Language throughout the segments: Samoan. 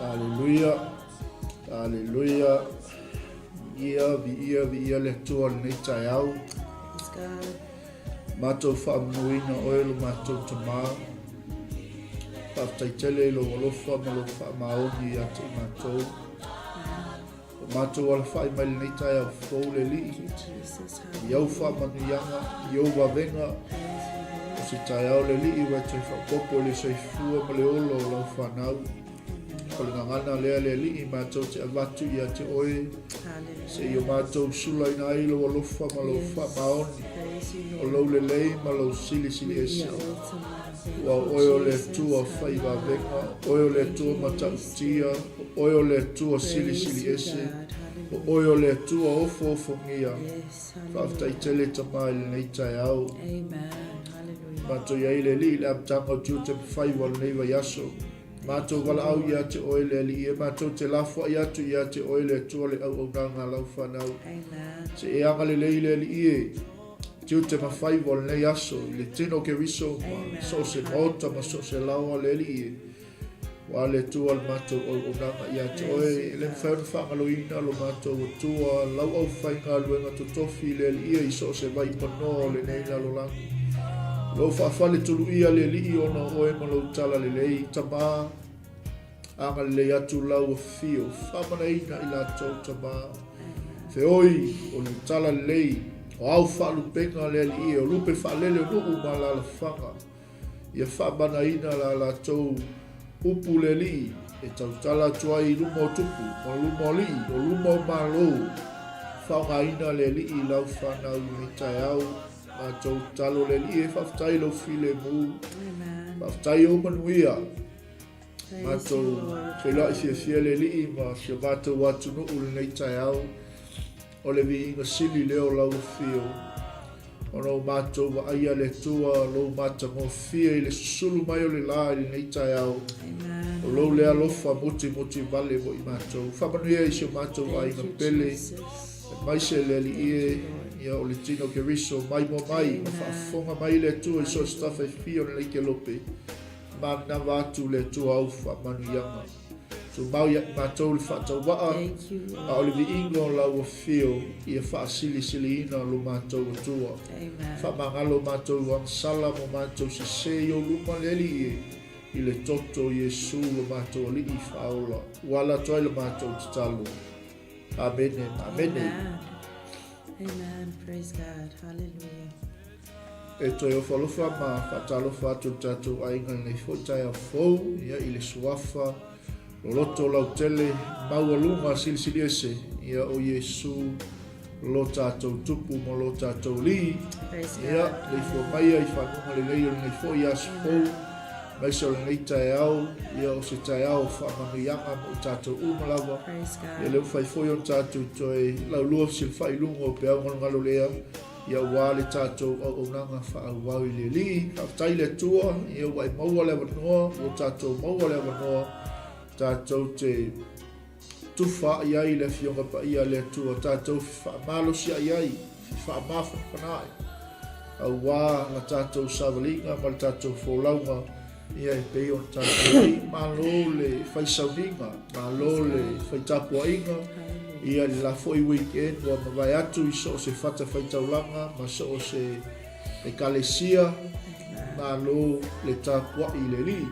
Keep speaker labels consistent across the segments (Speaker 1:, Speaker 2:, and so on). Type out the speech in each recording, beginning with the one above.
Speaker 1: Aleluia, aleluia. Ia, viia, viia le Atua lenei taeao. Matou faamanuina oe lo matou Tamā. Faafetai tele i lou alofa ma lou faamaoni ia te i matou. O matou alafai mai lenei taeao fou le Alii, i au faamanuiaga, i ou vavega, o se taeao le Alii ua e toe faaopoopo i le soifua ma le ola o lau fanau. O le gagana lea le Alii matou te avatu ia te oe, se i o matou sulaina ai lou alofa ma lou faamaoni, o lou lelei ma lou silisili ese. Ua o oe o le Atua fai vavega, o oe o le Atua matautia, o oe o le Atua silisili ese, o oe o le Atua ofoofogia. Faafetai tele Tama i lenei taeao. Matou i ai le Alii i le amataga o tiute ma faiva o lenei vaiaso. Matou valaau ia te oe le Alii e, matou te lafoai atu ia te oe le Atua le auaunaga a lau fanau. Se e agalelei le Alii e. Tiute ma faiva o lenei aso i le tino o Keriso ma so o se maota ma so o se laoa le Alii e. Ua le Atua le matou auaunaga ia te oe, e le mafai ona faagaloina lo matou Atua, lau aufaigaluega totofi i le Alii e i so o se vaipanoa o lenei lalolagi. Lou faafale tuluia le Alii ona o oe ma lou talalelei, Tama, Agalelei atu lau afio, faamanaina i latou tama. Feoi o le tala lelei, o au faalupega le alii e, o lupe faalele o nuu ma alalafaga. Ia faamanaina la latou upu le alii e tautala atu ai i luma o tupu, ma luma o alii, o luma o malo. Faaaogaina le alii i lau fanau i lenei taeao. Matou tatalo le alii e faafetai i lou filemu. Faafetai i ou manuia. Matou feiloai fiafia le Alii ma si o matou atunuu i lenei taeao. O le viiga sili lea o lau afio, ona ua matou vaaia le Atua lou matagofie i le susulu mai o le la i lenei taeao. O lou lea alofa mutimoti vale mo i matou. Faamanuia i si o matou aiga pele, aemaise le Alii e, ia o le tino Keriso, maimoa mai ma faafofoga mai le Atua i so o se tafa e fia o lenei kelope. Manava atu le Atua au faamanuiaga. Tumau ia i matou le faatauvaa, a o le viiga o lau afio ia faasilisiliina lo matou Atua. Faamagalo matou i agasala ma matou sese i ou luma le Alii e, i le toto o Iesu lo matou Alii faaola, ua ala atu ai le matou tatalo. Amene ma amene.
Speaker 2: Amen. Amen. Praise God. Hallelujah.
Speaker 1: E toe ofo alofa ma faatalofa atu le tatou aiga i lenei foi taeao fou, ia, i le suafa loloto lautele maualuga silisili ese, ia, o Iesu lo tatou tupu ma lo tatou alii. Ia, leifua maia i faguga lelei o lenei foi aso fou, aemaise o lenei taeao, ia, o se taeao o faamanuiaga mo i tatou uma lava. Ia, le mafai foi ona tatou toe laulua fesilafai i luga o peau galogalo lea, Ia aua le tatou auaunaga faaauau i le Alii. Faafetai i le Atua, ia ua e maua le avanoa, ua tatou maua le avanoa, tatou te tufa ai ai le Afioga Paia a le Atua, tatou fefaamalosi ai, fefaamafanafana ai, aua la tatou savaliga ma le tatou folauga, ia e pei ona tatou i ai. Malo le fai sauniga, malo le fai tapuaiga. Ia, i le la foi weekend ua mavae atu i so o se fatafaitaulaga ma so o se ekalesia, malo le tapuai i le Alii.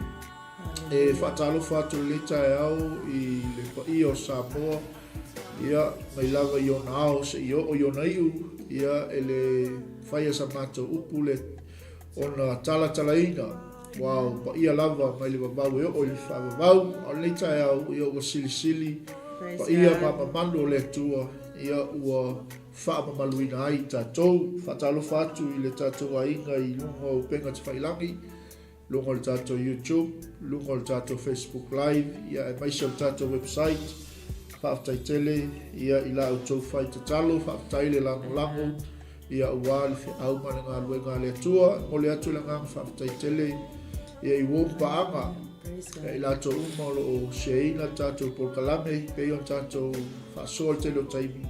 Speaker 1: E faatalofa atu i lenei taeao i le paia o Samoa, ia, mai lava i ona ao seia oo i ona iu, ia, e le faia sa matou upu le ona talatalaina, aua o paia lava mai le vavau e oo i le faavavau. A o lenei taeao, ia, ua silisili paia ma mamalu o le Atua, ia, ua faamamaluina ai i tatou. Faatalofa atu i le tatou aiga i luga o upega tafailagi, luga o le tatou YouTube, luga o le tatou Facebook Live, ia, aemaise o le tatou website. Faafetai tele, ia, i la outou fai tatalo, faafetai le lagolago, ia, aua le feau ma le galuega a le Atua. E momoli atu le agaga faafetai tele, ia, i uo ma paaga, ia, i latou uma o lo o share ina le tatou polokalame, pei ona tatou faasoa i le tele o taimi.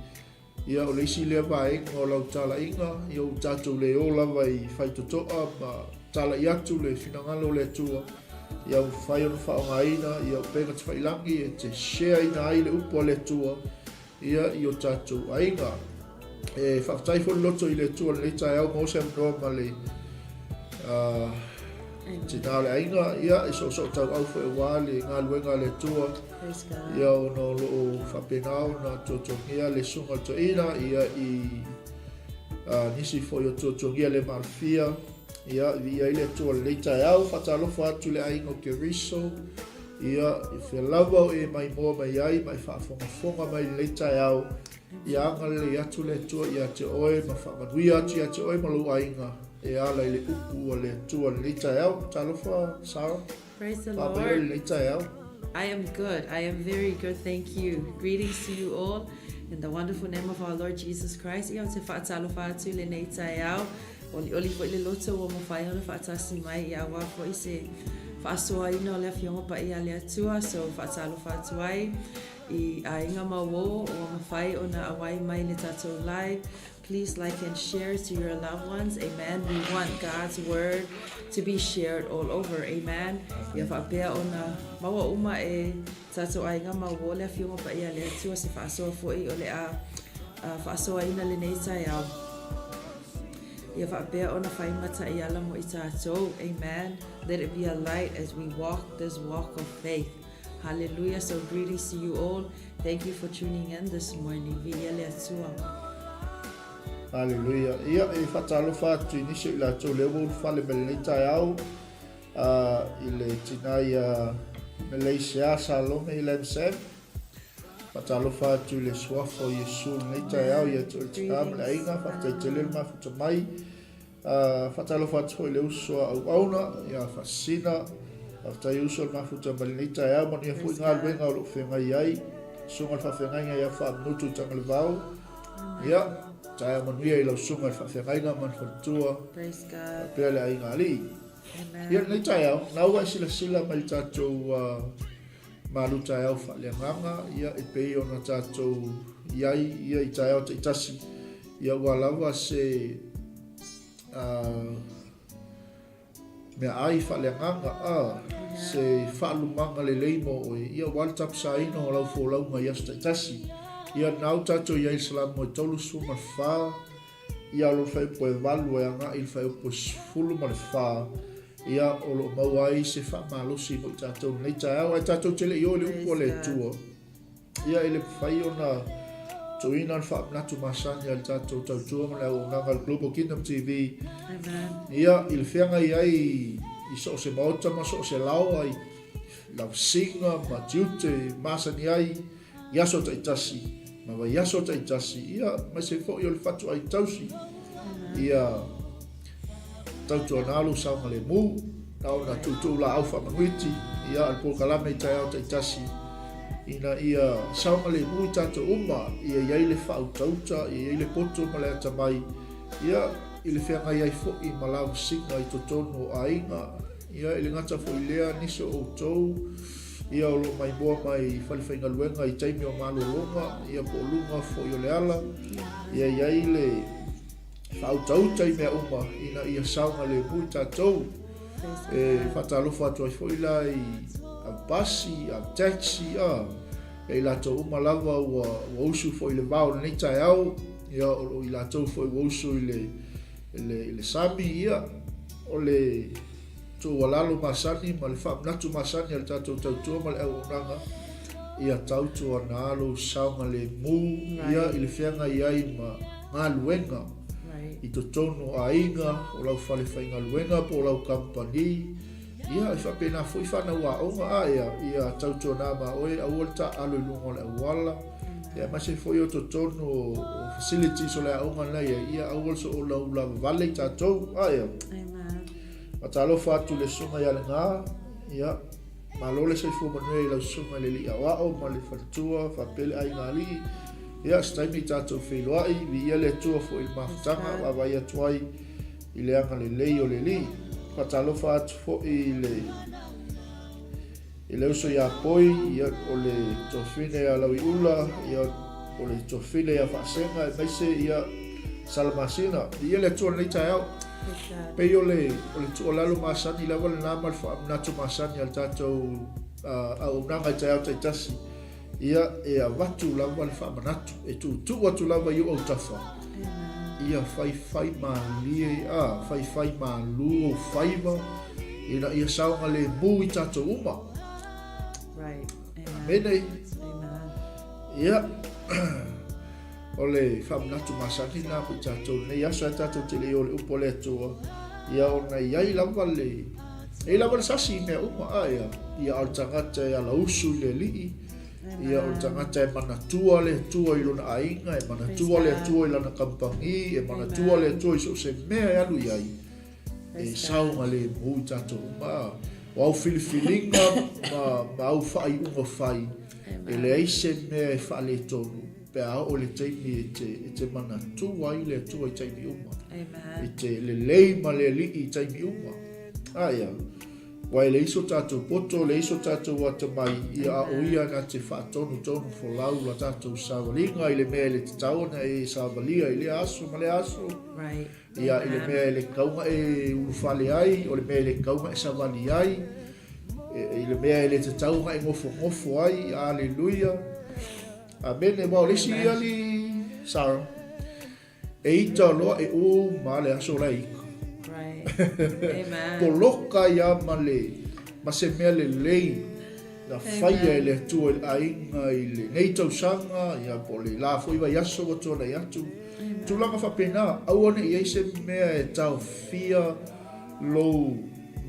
Speaker 1: Ia, o le isi lea vaega o lau talaiga, ia ua tatou le o lava i faitotoa ma talai atu le finagalo o le Atua, ia ua mafai ona faaaogaina ia upega tafailagi e te share ina ai le upu a le Atua, ia, i o tatou aiga. E faafetai foi le loto i le Atua i lenei taeao, maua se avanoa ma le uh, tina o le aiga, ia, e soosootauau foi aua le galuega a le Atua, ia, ona o lo o faapena ona tuatuagia le susuga o le toeaina, ia, i uh, nisi foi o tuatuagia le maalofia, ia, viia ai le Atua i lenei taeao. Faatalofa atu i le aiga o Keriso, ia, i fea lava o e maimoa mai ai ma e faafogafoga mai i lenei taeao, Ia agalelei atu le Atua ia te oe ma faamanuia atu ia te oe ma lou aiga e ala i le upu a le Atua i lenei taeao. Talofa, Sarah.
Speaker 2: Praise the
Speaker 1: Faamanuia i
Speaker 2: Lord.
Speaker 1: lenei taeao.
Speaker 2: I am good. I am very good. Thank you. Greetings to you all in the wonderful name of our Lord Jesus Christ. Ia, ou te faatalofa atu i lenei taeao. Olioli foi le loto ua mafai ona faatasi mai ia aua foi se faasoaina o le Afioga Paia a le Atua. So, faatalofa atu ai. I aiga ma uō ua mafai ona auai mai le tatou live, please like and share to your loved ones, amen, we want God's word to be shared all over, amen, ia faapea ona maua uma e tatou aiga ma uō le Afioga Paia a le Atua se faasoa foi o le a faasoaina lenei taeao. Ia faapea ona fai ma taiala mo i tatou, amen, let it be a light as we walk this walk of faith. Hallelujah so greetings to you all thank you for tuning in this morning viia le Atua.
Speaker 1: Hallelujah. Ia, e faatalofa atu i nisi o i latou lea ua ulufale mai lenei taeao uh, i le tina ia Malaysia Salome Lamsam. Faatalofa atu i le suafa o Iesu lenei taeao ia te oe tina ma le aiga, faafetai tele le mafuta mai. Faatalofa atu foi i le uso a auauna ia Faasina. Faafetai uso le mafuta mai lenei taeao. Manuia foi galuega o lo o feagai ai. Susuga i le faafeagaiga ia Faamanutu Tagalevao. Ia, taeao manuia i lau susuga i le faafeagaiga ma le faletua. Faapea le aiga alii. Ia lenei taeao, na ua e silasila mai le tatou uh, malu taeao faaleagaga, ia e pei ona tatou i ai ia i taeao taitasi. Ia ua lava se uh, meaai faaleagaga, a se faalumaga lelei mo oe, ia ua le tapusaina o lau folauga i aso taitasi. Ia nau tatou i ai i le Salamo e 34, ia o lo fuaiupu e 8 e agai i le fuaiupu e 14, ia o lo o maua ai se faamalosi mo i tatou lenei taeao. Ae tatou te le i o i le upu a le Atua. Ia, e le mafai ona tuuina le faamanatu masani a le tatou tautua ma le auaunaga a le Global Kingdom TV.
Speaker 2: Amen.
Speaker 1: Ia, i le feagai ai i so o se maota ma so o se laoa i lavasiga ma tiute masani ai i aso taitasi ma vaiaso taitasi, ia, aemaise foi o le fatuai tausi. Ia, Tautuana lou saogalemu, na ona tuutuu laau faamanuiti, ia, o le polokalame i taeao taitasi, ina ia saogalemu i tatou uma, ia i ai le faautauta, ia i ai le poto ma le atamai, ia, i le feagai ai foi ma lavasiga i totonu o aiga, ia, e le gata foi i lea, nisi o outou, ia, o lo o maimoa mai i falefaigaluega i taimi o malologa, ia, po o luga foi o le ala, ia i ai le faautauta i mea uma ina ia saogalemu i tatou. E faatalofa atu ai foi la i au pasi, au taxi, a. Ia i latou uma lava ua ua usu foi i le vao i lenei taeao, ia o i latou foi ua usu i le i le i le sami, ia o le tuualalo masani ma le faamanatu masani a le tatou tautua ma le auaunaga, ia tautuana lou saogalemu ia i le feagai ai ma galuega i totonu o aiga, o lau fale faigaluega po o lau kamupani, Ia, e faapena foi fanau aoga, a ia, ia tautuana ma oe, aua le taaalo i luga o le auala, ia aemaise foi o totonu o, o facilities o le aoga na i ai, ia aua le soona ulavavale i tatou, a ia.
Speaker 2: Amen.
Speaker 1: Faatalofa atu i le susuga ia Lega, ia, malo le soifua manuia i lau susuga i le alii aoao ma le faletua, faapea le aiga alii, ia, se taimi tatou feiloai, viia le Atua foi i le mafutaga, vaavaai atu ai i le agalelei o le Alii. Faatalofa atu foi i le i le uso ia Poi, ia, o le tofine ia Lauiula, ia, o le tofine ia Faasega, aemaise ia Salamasina. Ia le Atua lenei taeao. Pei o le, o le tuualalo masani lava lena ma le faamanatu masani a le tatou uh, auaunaga i taeao taitasi. Ia, e avatu lava le faamanatu, e tuutuu atu lava i ou autafa. Ia faifai malie, a, faifai malu ou faiva, ina ia saogalemu i tatou uma.
Speaker 2: Right.
Speaker 1: Amen.
Speaker 2: Amen.
Speaker 1: Ia, o le faamanatu masani lena mo i tatou lenei aso, ae tatou te le i o le upu a le Atua, ia ona i ai lava le, e i lava le sasi i mea uma, a ia, ia a o le tagata e alausu i le Alii, ia o le tagata e manatua le Atua i lona aiga, e manatua le Atua i lana kamupani, e manatua le Atua i so o se mea e alu i ai, e saogalemu i tatou uma. O au filifiliga ma, ma au faaiuga fai, e leai se mea e faaletonu pe a oo le taimi e te, e te manatua ai le Atua i taimi uma.
Speaker 2: Amen.
Speaker 1: E te lelei ma le Alii i taimi uma. A ia, aua e leai so tatou poto, leai so tatou atamai, ia a o ia na te faatonutonu folau la tatou savaliga i le mea e le tatau ona e savalia i lea aso ma lea aso.
Speaker 2: Right.
Speaker 1: Ia, i le mea e le tatau ona e ulufale ai, o le mea e le tatau ona e savali ai, i le mea e le tatau ona e nofonofo ai, aleluia. Amene, aua o le isi alii, Sarah, e ita loa e uma le aso la e ita.
Speaker 2: Right. Amen.
Speaker 1: Poloka ia ma le ma se mea lelei na faia e le Atua i le aiga i lenei tausaga, ia po o le la foi vaiaso ua tuanai atu. Tulaga faapena, aua ne i i ai se mea e taofia lou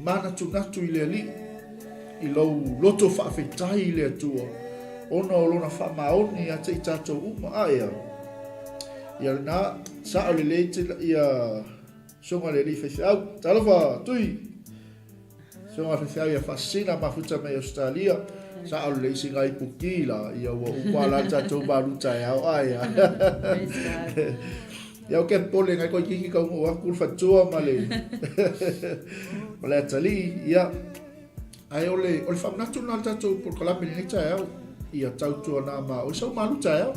Speaker 1: manatunatu i le Alii, i lou loto faafetai i le Atua, ona o Lona faamaoni ia te i tatou uma. A ea? Ia lena, sao lelei te, ia Susuga le Alii Faifeau. Talofa, Tui! Susuga Faifeau ia Faasisina mafuta mai Ausetalia. Sao lelei sina ipu ki la, ia ua uma la tatou malu taeao. A ea?
Speaker 2: Praise God.
Speaker 1: Ia o ke pole ngai koe kiki kau mo aku le fatua ma le ma le atalii ia ae o le o le faamanatu lena o le tatou polokalame i lenei taeao ia tautuana ma o sau malu taeao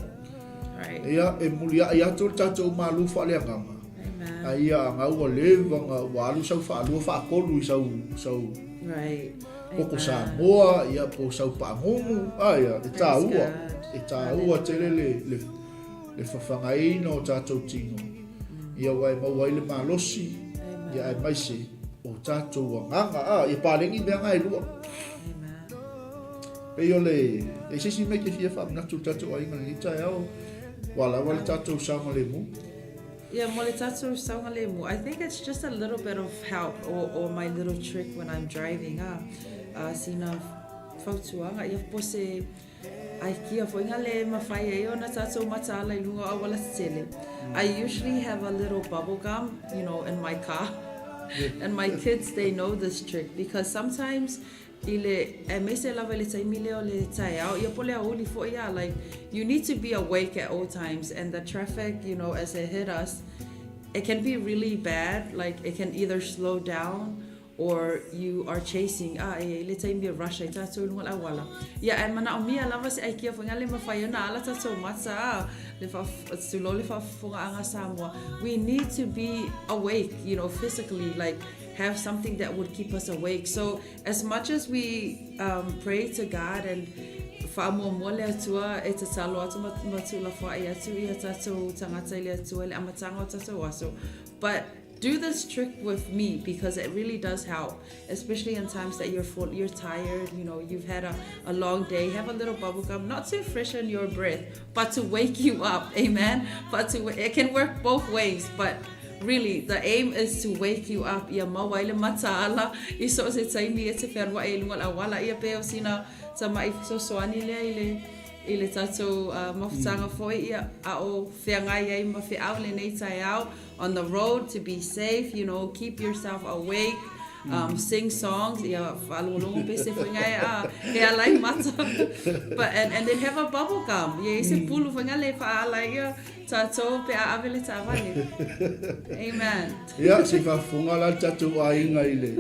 Speaker 2: Right.
Speaker 1: ia e muliai atu le tatou malu faaleagaga
Speaker 2: Amen.
Speaker 1: a ia anga ua leva nga ua alu sau faalua faatolu i sau sau
Speaker 2: Right.
Speaker 1: koko
Speaker 2: Amen.
Speaker 1: Samoa ia po sau paagugu a ia e
Speaker 2: Praise
Speaker 1: taua
Speaker 2: God.
Speaker 1: e taua tele le le le fafagaina o tatou tino, ia aua e maua ai le malosi, ia aemaise o tatou agaga, a, ia paleni mea na e lua. Pei o le, e se isi mea e te fia faamanatu i le tatou aiga i lenei taeao, ua lava le tatou saogalemu.
Speaker 2: Yeah, mo le tatou saogalemu, I think it's just a little bit of help or, or my little trick when I'm driving, ah, uh, sina fautuaga, ia po se Aikia foi nga le mafai ai ona tatou mataala i luga o auala tetele. I usually have a little bubble gum, you know, in my car. And my kids, they know this trick because sometimes i le, aemaise lava i le taimi lea o le taeao, ia po o le aoauli foi a, like, you need to be awake at all times and the traffic, you know, as it hit us, it can be really bad, like, it can either slow down Or you are chasing, a, e i ai le taimi e rush ai tatou i luga o le auala. Ia, ae manaomia lava se aikia foi le mafai ona ala tatou mata, a, le tulou le faafofogaaga a Samoa. We need to be awake, you know, physically, like have something that would keep us awake. So, as much as we um, pray to God and Faamuamua le Atua e tatalo atu ma, ma tuulafoai atu ia tatou tagata i le Atua i le amataga o tatou aso. But do this trick with me because it really does help, especially in times that you're full, you're tired, you know, you've had a, a long day. Have a little bubble gum, not to freshen your breath, but to wake you up. Amen. But to it can work both ways, but really the aim is to wake you up ia maua ai le mataala i so o se taimi e te fealuai ai i luga o le auala ia pe o sina tama'i fesoasoani lea i le i le tatou uh, mafutaga foi ia a o feagai ai ma feau lenei taeao on the road to be safe you know keep yourself awake um, sing songs ia faalogologo pese foi ngai a he ala i mata but and, and then have a bubble gum ia i se pulu foi ngai le faaala ia tatou pe a ave le taavale amen
Speaker 1: Ia, se i faafofoga la le tatou aiga i le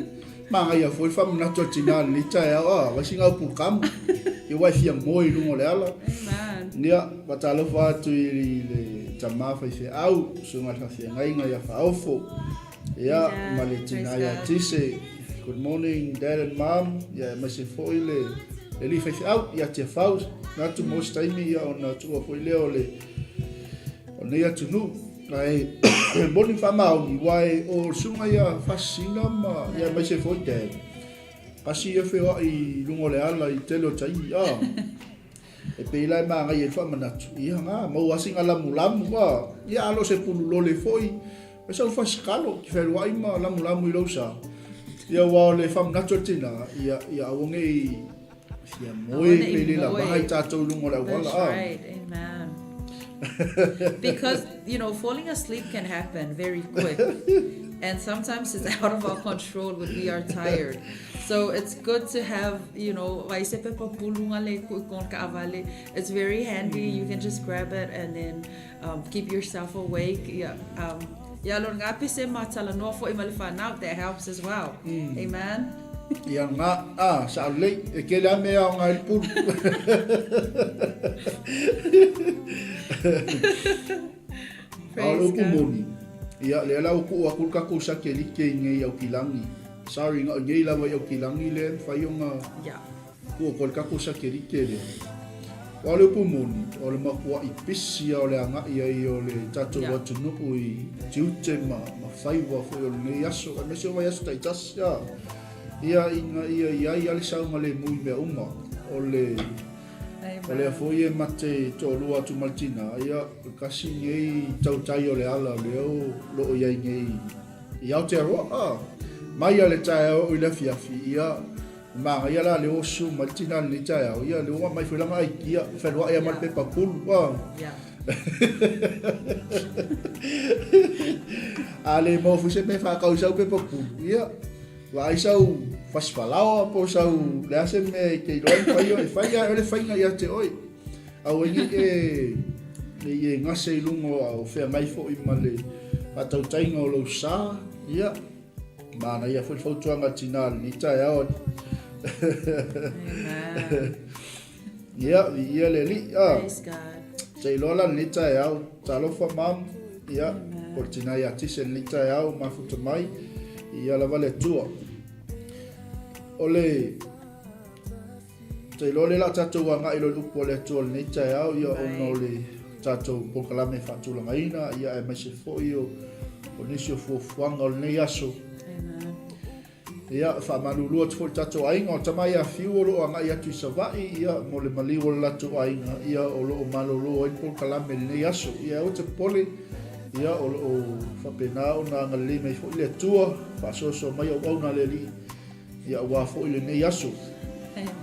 Speaker 1: Manaia foi le faamanatu a le tina i lenei taeao, a, vai sina upu kamu, ia ua e fia moe i luga o le ala.
Speaker 2: Amen.
Speaker 1: Ia, faatalofa atu i le tama faifeau, susuga i le faafeagaiga ia Faaofo, ia, ma le tina ia Tise. Good morning, Dad and Mom, ia, aemaise foi le alii faifeau ia Tiafau. Manatu mo se taimi, ia, ona tuua foi lea o le, o lenei atunuu. Ae moni ma faamaoni, aua o le susuga ia Faasisina ma ia aemaise foi Dad, tasi ia feoai i luga o le ala i tele o taimi, a. E pei la e manaia ai le faamanatu, ia na, maua lava sina lamulamu, a. Ia a le o se pulu lole foi, fai sau fasikalo, e te fealuai ma lamulamu i lou sa. Ia aua o le faamanatu a le tina, ia, ia aua ne i Fia moe pe le lava ai tatou i luga o le auala.
Speaker 2: That's right. Amen. Because, you know, falling asleep can happen very quick. And sometimes it's out of our control when we are tired. So it's good to have, you know, vai se pepa pulu ngale ku i kon kaavale. It's very handy. You can just grab it and then um, keep yourself awake. Yeah. Um, ia lona ngā pese ma talanoa foi ma le whanau, that helps as well. Mm. Amen.
Speaker 1: Ia ngā, a, sa lei, e ke lea mea o ngā i pulu. A o le upu moni, ia, lea la ua tuu atu le tatou satelite i nei Aukilagi. Sorry, na o nei lava i Aukilagi lea e mafai ona
Speaker 2: yeah.
Speaker 1: Ua koe le tatou satelite lea. Aua o le upu moni, o le matuaʻi pisi a o le agaʻi ai o le tatou yeah. atunuu i tiute ma, ma faiva foi o lenei aso, aemaise o vaiaso taitasi a. Ia ina ia i ai a le saogalemu i mea uma. O le, o lea foi e mate toalua atu ma le tina, ia, o le kasi nei tautai o le ala o lea o loo i ai nei i Aotearoa. A, mai a le taeao i le afiafi, ia, Manaia la le oso mai le tina lenei taeao, ia le oa mai foi lana aikia, feluai a ma le pepa pulu, a. A le maua foi se mea e faatau i sau pepa pulu, ia, vaai sau fasifalaoa po o sau le a se mea e te iloa ai ona fai, e fai lava e oe le faiga ia te oe. Aua nei e nei e gase i luga o feagai foi ma le faatautaiga o lou sa, ia, Manaia foi le fautuaga a le tina i lenei taeao.
Speaker 2: Amen.
Speaker 1: Ia, viia le Alii. Ah.
Speaker 2: Praise God.
Speaker 1: Se iloa la lenei taeao. Talofa mam. Ia, o le tina ia Tise lenei taeao, mafuta mai. Ia lava le Atua. O le Ou te iloa lea o le a tatou agai loa i le upu a le Atua i lenei taeao, ia ona o le tatou polokalame e faatulagaina, ia aemaise foi o, o nisi o fuafuaga o lenei aso.
Speaker 2: Amen.
Speaker 1: Ia, faamalulu atu foi i le tatou aiga, o tama ia Fiu o lo o agai atu i Savaii, ia, mo le maliu o le latou aiga, ia, o lo o malolo ai le polokalame i lenei aso. Ia, aua te popole, ia, o lo o faapena ona agalelei mai foi le Atua, faasoasoa mai auauna a le Alii, Ia aua foi lenei aso.
Speaker 2: Amen.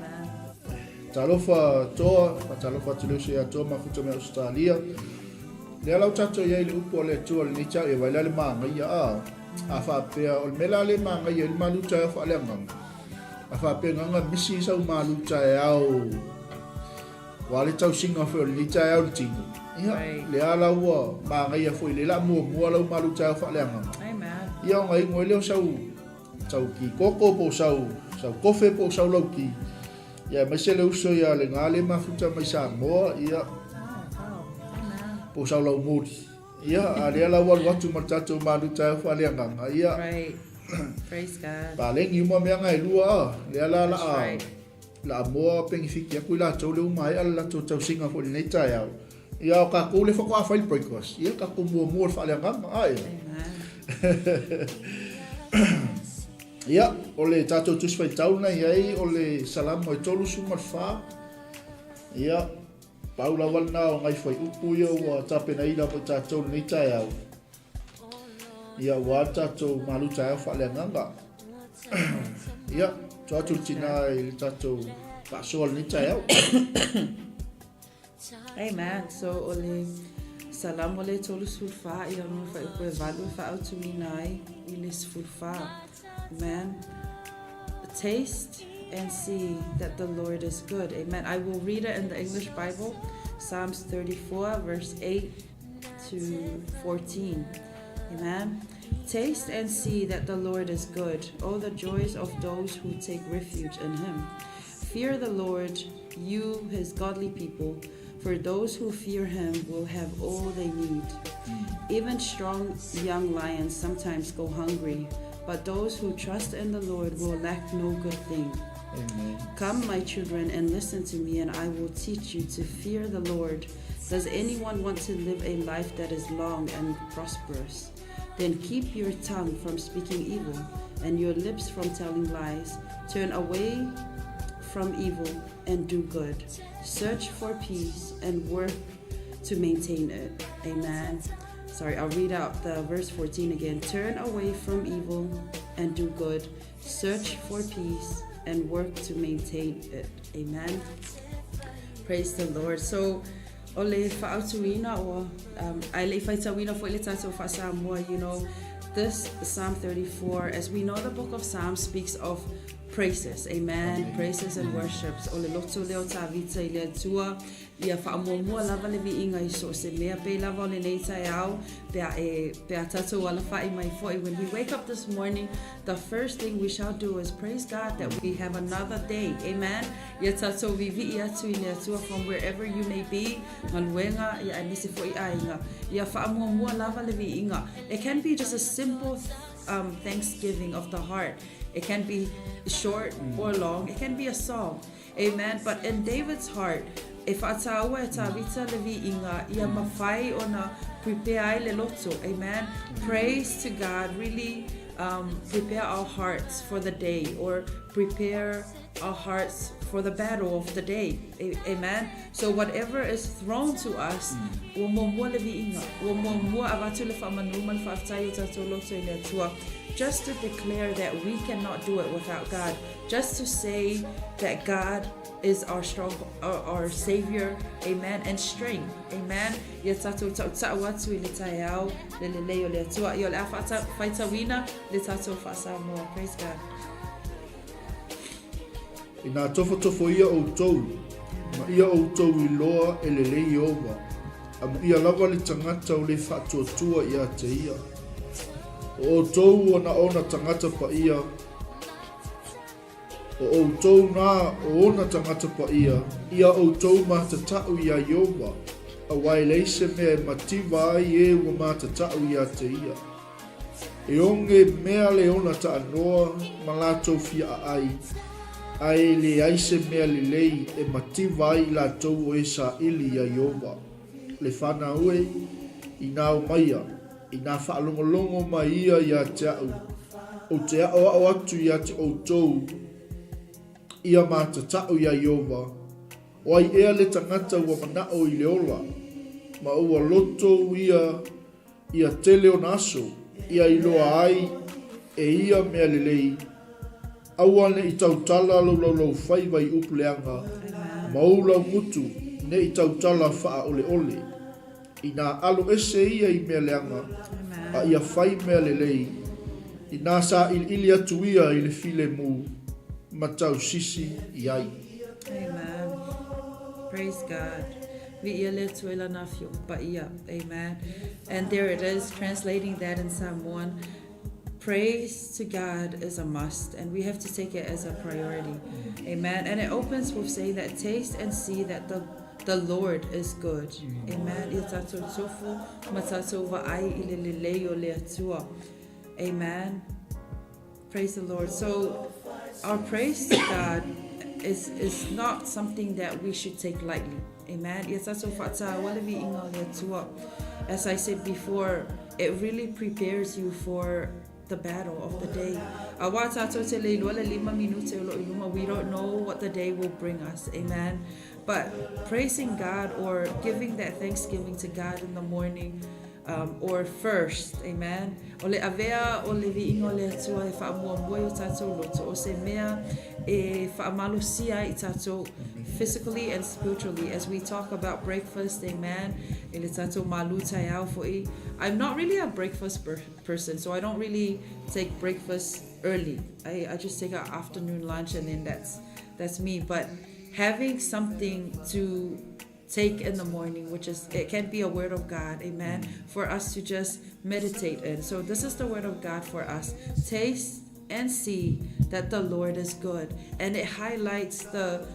Speaker 1: Talofa Toa, faatalofa atu le uso ia Toa mafuta mai Ausetalia. Lea la ua tatou i ai i le upu a le Atua i lenei taeao, ia vaai la le manaia a. A faapea, o le mea la lea e manaia ai le malu taeao faaleagaga, a faapea gaga misi sau malu taeao aua le tausiga foi o lenei taeao i le tino, ia, lea la ua manaia foi lea la muamua lau malu taeao faaleagaga.
Speaker 2: Amen.
Speaker 1: Ia ona inu ai lea o sau sau ki koko po o sau, sau kofe po o sau lauki. Ia, aemaise le uso ia Lega le mafuta mai Samoa, ia, po o sau laumoli. Ia, a lea la ua alu atu ma le tatou maluta e faaleagaga, ia.
Speaker 2: Right. Praise God.
Speaker 1: Paleni uma mea nga e lua, a. Lea la la a.
Speaker 2: Right.
Speaker 1: le a moa penefiti atu i latou lea ua maea le latou tausiga foi i lenei taeao. Ia o tatou lea faatoa fai le breakfast, ia tatou muamua i le faaleagaga, a ea? Ia, o le tatou Tusi Faitau na i ai o le Salamo e 34. Ia, pau lava lena o nai fuaiupu ia ua tapenaina mo i tatou i lenei taeao. Ia, aua le tatou malu taeao faaleagaga. Ia, tuu atu le tina i le tatou faasoa i lenei taeao.
Speaker 2: Amen. So o le Salamo le 34 ia ona fuaiupu e valu e faaautuina ai i le 14. Amen. Taste and see that the Lord is good. Amen. I will read it in the English Bible, Psalms 34, verse 8 to 14. Amen. Taste and see that the Lord is good. Oh, the joys of those who take refuge in him. Fear the Lord, you, his godly people, for those who fear him will have all they need. Even strong young lions sometimes go hungry, but those who trust in the Lord will lack no good thing.
Speaker 1: Amen.
Speaker 2: Come, my children, and listen to me, and I will teach you to fear the Lord. Does anyone want to live a life that is long and prosperous? Then keep your tongue from speaking evil and your lips from telling lies. Turn away from evil and do good. Search for peace and work to maintain it. Amen. Sorry, I'll read out the verse 14 again. Turn away from evil and do good. Search for peace and work to maintain it. Amen. Praise the Lord. So, o le faaautuina o um, ae le i faitauina foi le tatou faa-Samoa, you know, this Psalm 34, as we know the book of Psalms speaks of praises, amen, amen. Praises and worships. O le loto lea o Tavita i le Atua, ia faamuamua lava le viiga i so o se mea, pei lava o lenei taeao, pe a e, pe a tatou alafai mai foi. When we wake up this morning, the first thing we shall do is praise God that we have another day, amen. Ia tatou vivii atu i le Atua from wherever you may be, galuega, ia aemaise foi aiga. Ia faamuamua lava le viiga. It can be just a simple um, thanksgiving of the heart. It can be short or long. It can be a song. Amen. But in David's heart, e faataua e Tavita le viiga ia mafai ona prepare ai le loto. Amen. Praise to God. Really um, prepare our hearts for the day or prepare our hearts for the battle of the day. Amen. So whatever is thrown to us, ua muamua le viiga, ua muamua avatu le faamanu ma le faafetai o tatou loto i le Atua, just to declare that we cannot do it without God, just to say that God is our strong, our, our savior, amen, and strength, amen. Ia tatou tautau atu i le taeao le lelei o le Atua. Ia o le a faitauina le tatou faa-Samoa. Praise God.
Speaker 1: Inā tofotofoia ʻoutou, ma ia ʻoutou iloa e lelei Ieova, amuia lava le tagata o le faatuatua iā te ia. O ʻoutou ua na ona tagata paia, o ʻoutou nā o ona tagata paia, ia ʻoutou mātata'u iā Ieova, auā e leai se mea e mativa ai e ua mātata'u iā te ia. E oge mea le ona taanoa ma latou fia aai, a e leai se mea lelei e mativa ai i latou o e saili ia Ieova. Le whanau e, inā omaia, inā whaalongolongo mai ia ia te a'u, ou te aʻoaʻo atu ia te outou ia mātata'u ia Ieova, o ai ea le tagata ua manaʻo i le ola, ma ua loto ia Ia tele ona aso, ia iloa ai e ia mea lelei, aua ne i tautala lou laulaufaiva i upu leaga, ma ou laugutu ne i tautala faaoleole. Inā alo ese ia i mea leaga, a ia fai mea lelei, inā sailiili atu ia i le filemu, ma tausisi i ai.
Speaker 2: Amen. Praise God. Viia le Atua i lana afioga paia. Amen. And there it is, translating that in Samoan. Praise to God is a must, and we have to take it as a priority. Amen. And it opens with saying that taste and see that the the Lord is good. Amen. Ia tatou tofo ma tatou vaai i le lelei o le Atua. Amen. Praise the Lord. So our praise to God is is not something that we should take lightly. Amen. Ia tātou whaatāua le viiga o le Atua. As I said before, it really prepares you for the battle of the day. Auā tātou te le iloa le lima minute o lo i luma, we don't know what the day will bring us. Amen. But praising God or giving that thanksgiving to God in the morning, um, or first, amen. O le avea o le viiga o le Atua e faamuamua i o tātou loto, o se mea e faamalosia ai i tātou physically and spiritually as we talk about breakfast, amen, i le tātou malu taeao fo'i. I'm not really a breakfast person, so I don't really take breakfast early. I, I just take an afternoon lunch and then that's, that's me. But having something to take in the morning, which is, it can be a word of God, amen, for us to just meditate in. So this is the word of God for us. Taste and see that the Lord is good. And it highlights the,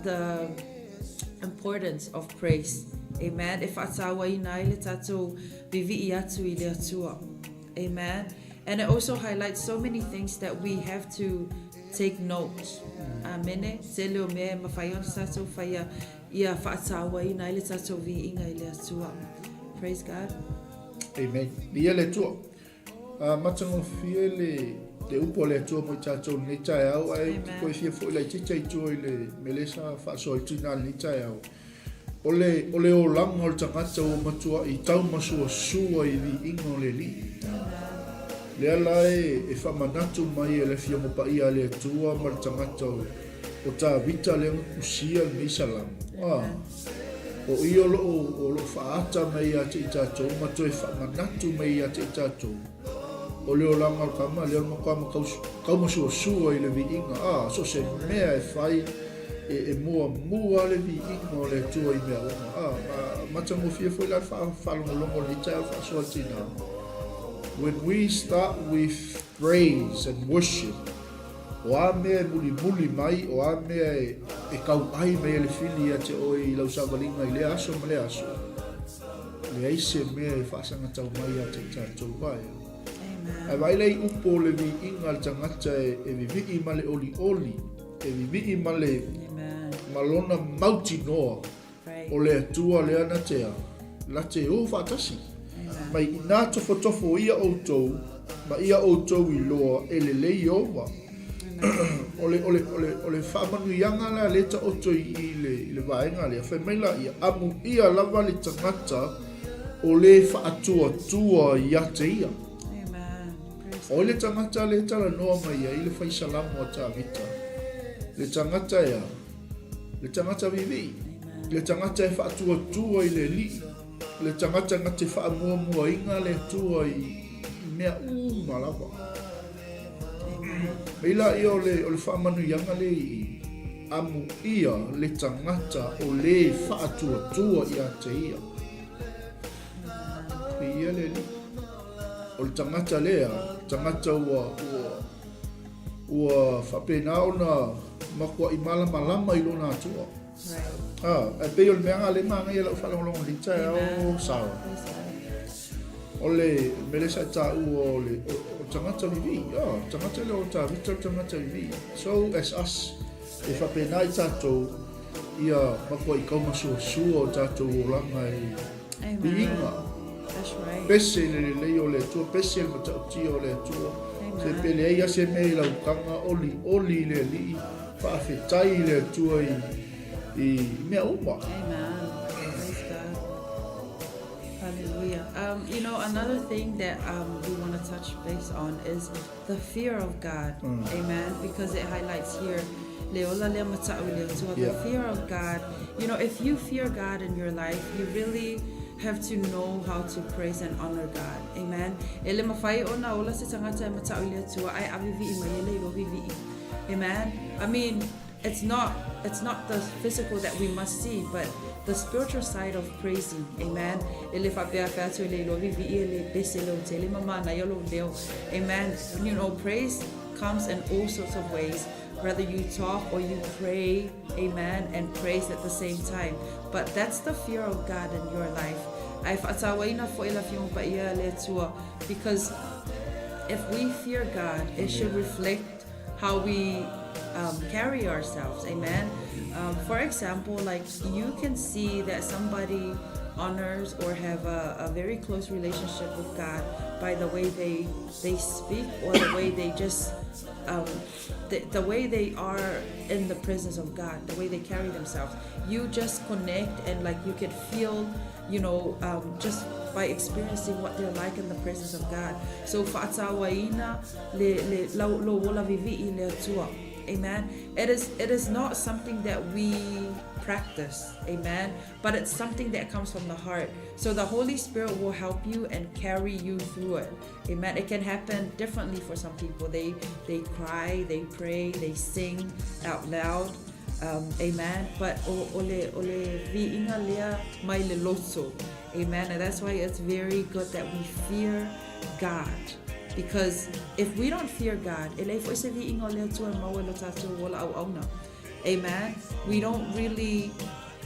Speaker 2: the importance of praise. Amen. E whaataua ina ai le tātou vivi'i atu i le Atua. Amen. And it also highlights so many things that we have to take note. Amene. Tele o mea e mawhai ona tātou whaia ia whaataua ina ai le tātou viiga i le Atua. Praise God.
Speaker 1: Amen. Ia le Atua. Uh, matagofie le te upu a le Atua mo i tātou lenei taeao, ae ou te koe fia foi laitiiti ai tua i le mele sa faasoa i tina lenei taeao. O le, o le olaga o le tagata ua matuaʻi taumasuasua i viiga o le Alii. Lea la e, e faamanatu mai e le Afioga Paia a le Atua ma le tagata o, o Tavita lea na tusia lenei Salamo. Ah, o i o loo, o loo faaata mai ia te i tātou ma toe faamanatu mai ia te i tātou. O le olaga o le kama, lea o le matua ma taumasuasua i le viiga. Ah, so se mea e fai, e, e muamua le viiga o le Atua i mea uma. Ah, ma, matagofie foi la le faalogologo o lenei taeao faasoa le tina. When we start with praise and worship, o a mea e mulimuli mai, o a mea e, e kauʻai mai e le fili ia te oe i lau savaliga i lea aso ma lea aso, leai se mea e faasagatau mai ia te i tātou vaea. Ae vaai la i upu o le viiga a le tagata e, e vivii ma le olioli, e vivii ma le, ma lona mautinoa o le Atua lea na te a, la te o faatasi. Mai inā tofotofo ia outou, ma ia outou iloa e lelei Ieova. O le, o le, o le, o le faamanuiaga la lea taoto i, i le, i le vaega lea, fai mai la ia, amuia lava le tagata o le faatuatua ia te ia. O ai le tagata lea e talanoa mai ai le fai salamo a Tavita? Le tagata e a? Le tagata vivii? Le tagata e faatuatua i le Alii? Le tagata na te faamuamuaina le Atua i, i mea uma lava? Mei la ia o le, o le faamanuiaga le i amuia le tagata o le faatuatua ia te ia. Ia le Alii. O le tagata lea, tagata ua, ua, ua faapena ona matuaʻi malamalama i lona Atua. Right. Ah, ae pei o le mea lena lea e manaia lau faalogologo i lenei taeao, Sarah. O le mea lea sa e taua o le o, o tagata vivii. Ah, tagata lea o Tavita o le tagata vivii. So as us, e faapena i tātou ia matuaʻi taumasuasua o tātou olaga i viiga.
Speaker 2: That's right.
Speaker 1: Pese i le lelei o le Atua, pese i le matautia o le Atua. Se pe leai lava se mea i lau taga, olioli i le Alii, faafetai i le Atua i, i mea uma.
Speaker 2: Amen. Praise God. Hallelujah. Um, you know, another thing that um, we want to touch base on is the fear of God. Mm. Amen. Because it highlights here le ola lea mata'u i le Atua, the fear of God. You know, if you fear God in your life, you really have to know how to praise and honor God. Amen. E le mawhai ona ola se tagata e mata'u i le Atua, ae avivi'i mai e le iloa vivi'i. Amen. I mean, it's not it's not the physical that we must see, but the spiritual side of praising. Amen. E le faapea fai atu e le iloa vivi'i e le pese lou tele ma manaia lou leo. Amen. You know, praise comes in all sorts of ways, whether you talk or you pray, amen, and praise at the same time. But that's the fear of God in your life. Ae faatauaina foʻi le Afioga Paia a le Atua, because if we fear God, it should reflect how we um, carry ourselves. Amen. Um, for example, like you can see that somebody honors or have a, a very close relationship with God by the way they they speak or the way they just um, the, the way they are in the presence of God, the way they carry themselves. You just connect and like you can feel, you know, um, just by experiencing what they're like in the presence of God. So fa'atauaina le le lau lou ola vivi'i i le Atua. Amen. It is it is not something that we practice. Amen. But it's something that comes from the heart. So the Holy Spirit will help you and carry you through it. Amen. It can happen differently for some people. They they cry, they pray, they sing out loud. Um, amen. But o, o le, o le viiga lea mai le loto. Amen. And that's why it's very good that we fear God. Because if we don't fear God, e leai foi se viiga o le Atua e maua i lo tatou ola auauna. Amen. We don't really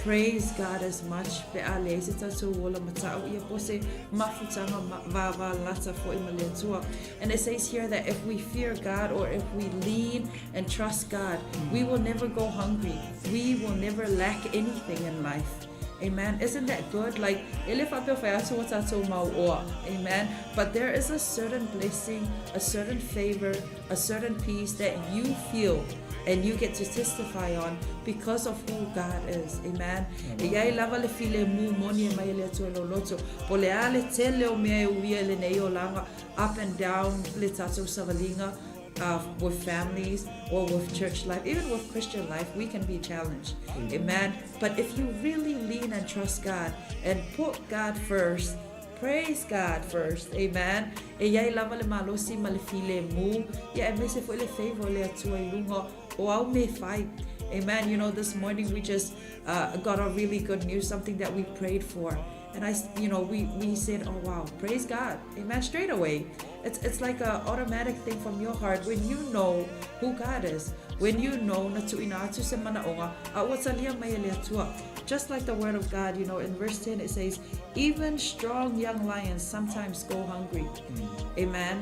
Speaker 2: praise God as much pe a leai se tatou ola mata'u ia po se mafutaga vāvālata foi ma le Atua. And it says here that if we fear God or if we lean and trust God, we will never go hungry. We will never lack anything in life. Amen. Isn't that good? Like, e le faapea o fai atu o tatou mau oa. Amen. But there is a certain blessing, a certain favor, a certain peace that you feel and you get to testify on because of who God is. Amen. E iai lava le filemu moni e mai e le Atua i lou loto. Po o le a le tele o mea e uia i lenei olaga, up and down le tatou savaliga uh, with families or with church life, even with Christian life, we can be challenged. Amen. But if you really lean and trust God and put God first, Praise God first, amen. E iai lava le malosi ma le filemu, ia aemaise foi le favor o le Atua i luga o au mea e fai. Amen. You know, this morning we just uh, got a really good news, something that we prayed for. And I, you know, we, we said, oh wow, praise God. Amen. Straight away. It's, it's like a automatic thing from your heart when you know who God is. When you know na tuuina atu se manaoga, a ua talia mai e le Atua. Just like the word of God, you know, in verse 10 it says, even strong young lions sometimes go hungry. Mm. Amen.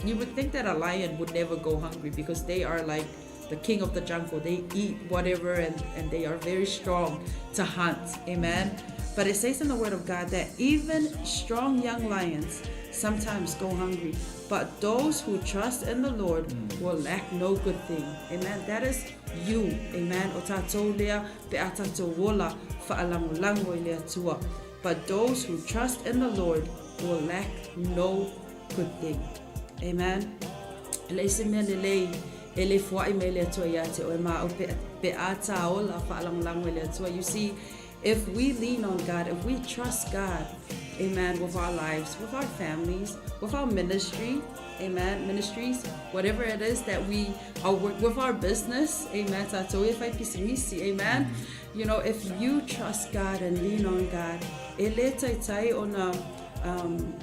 Speaker 2: You would think that a lion would never go hungry because they are like the king of the jungle. They eat whatever and, and they are very strong to hunt. Amen. But it says in the word of God that even strong young lions sometimes go hungry. But those who trust in the Lord mm. will lack no good thing. Amen. That is you. Amen. O tātou lea, pe a tātou ola, whaalangolago i le Atua. But those who trust in the Lord will lack no good thing. Amen. E leai se mea lelei e le foaʻi mai le Atua iā te oe ma au pe, pe a tā ola whaalangolago i le Atua. You see, if we lean on God, if we trust God, amen, with our lives, with our families, with our ministry, amen, ministries, whatever it is that we are with our business, amen, tātou e whai pisimisi, amen. You know, if you trust God and lean on God, e le taitai ona um,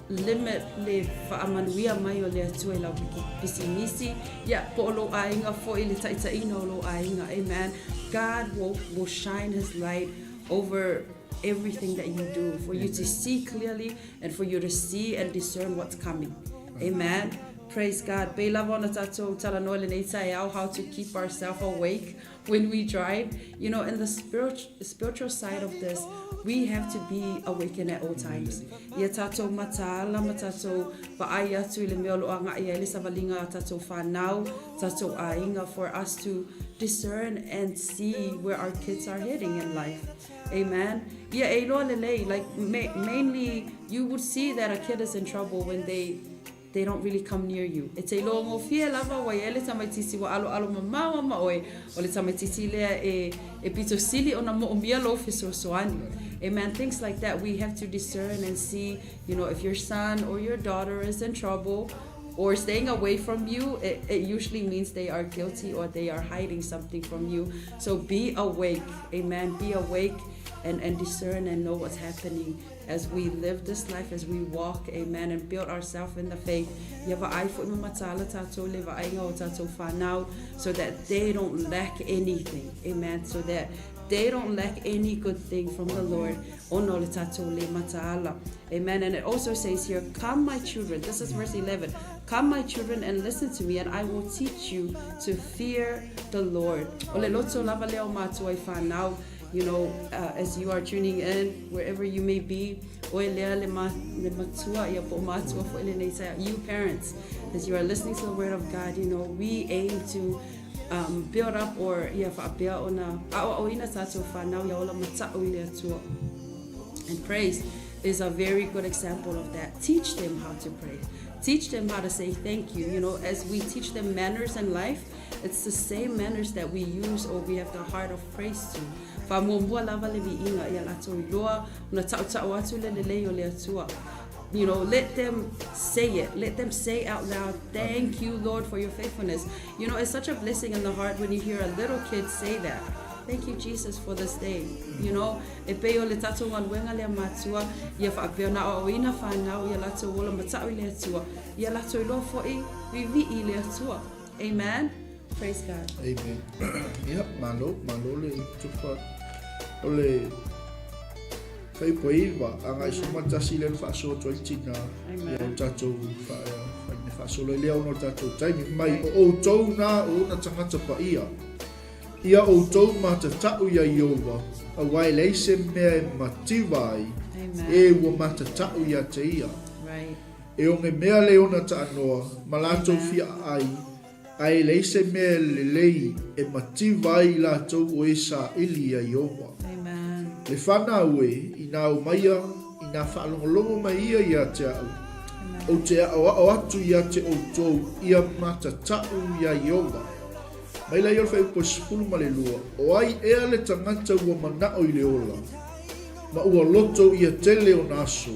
Speaker 2: limit le faamanuia mai o le Atua i lau pisimisi, ia, po o lou aiga foi, le taitaiina o lou aiga, amen. God will, will shine His light over everything that you do for you to see clearly and for you to see and discern what's coming. Amen. Praise God. Pei lava ona tatou talanoa lenei taeao how to keep ourselves awake when we drive. You know, in the spirit, spiritual side of this, we have to be awakened at all times. Ia tatou mataala ma tatou vaai atu i le mea o lo o agai ai le savaliga a tatou whanau, tatou aiga, for us to discern and see where our kids are heading in life. Amen. Ia e iloa lelei, like ma mainly you would see that a kid is in trouble when they they don't really come near you. E te iloa gofie lava ua i ai le tamaitiiti ua aloalo mamao ma oe, o le tamaitiiti lea e, e pito sili ona moomia lou fesoasoani. Amen. Things like that we have to discern and see, you know, if your son or your daughter is in trouble or staying away from you, it, it usually means they are guilty or they are hiding something from you. So be awake. Amen. Be awake and, and discern and know what's happening as we live this life, as we walk, amen, and build ourselves in the faith. Ia vaai foi ma mataala tatou le vaaiga o tatou whanau, so that they don't lack anything, amen, so that They don't lack any good thing from the Lord ona o le tatou le mataala. Amen. And it also says here, Come my children, this is verse 11, Come my children and listen to me and I will teach you to fear the Lord. O le loto lava lea o matua i whanau, you know, uh, as you are tuning in, wherever you may be, oe lea le, ma, le matua, ia po matua fo ele nei you parents, as you are listening to the word of God, you know, we aim to um, build up or ia faapea ona aoaoina tatou whanau ia ola mata'u i le Atua. And praise is a very good example of that. Teach them how to pray. Teach them how to say thank you. You know, as we teach them manners in life, it's the same manners that we use or we have the heart of praise to. Faamuamua lava le viiga ia latou iloa ona tautau atu le lelei o le Atua. You know, let them say it. Let them say out loud, Thank you, Lord, for your faithfulness. You know, it's such a blessing in the heart when you hear a little kid say that. Thank you, Jesus, for this day. You know, e pei o le tatou galuega lea matua, ia faapea ona aoaoina fanau ia latou ola mata'u i le Atua, ia latou iloa fo'i viivii i le Atua. Amen. Praise God.
Speaker 1: Amen. Ia, malo, malo le tufa. O le fuaiupu 9, agai 11 lea na faasoa atu ai le tina. Ia o tatou faasolo ai lea ona o le tatou taimi. Mai o outou na o ona tagata paia. Ia outou matata'u iā Ieova, auā e leai se mea e mativa ai, e ua matata'u iā te ia. E ogemea le ona taanoa, ma latou fia aai, a e leai se mea lelei e mativa ai i latou o e saili iā Ieova. Le fanau e, inā omaia, inā faalogologo mai ia iā te a'u, ou te aʻoaʻo atu iā te ʻoutou ia matata'u iā Ieova. Mai la ia o le fuaiupu 12, O ai ea le tagata ua manaʻo i le ola, ma ua loto ia tele ona aso,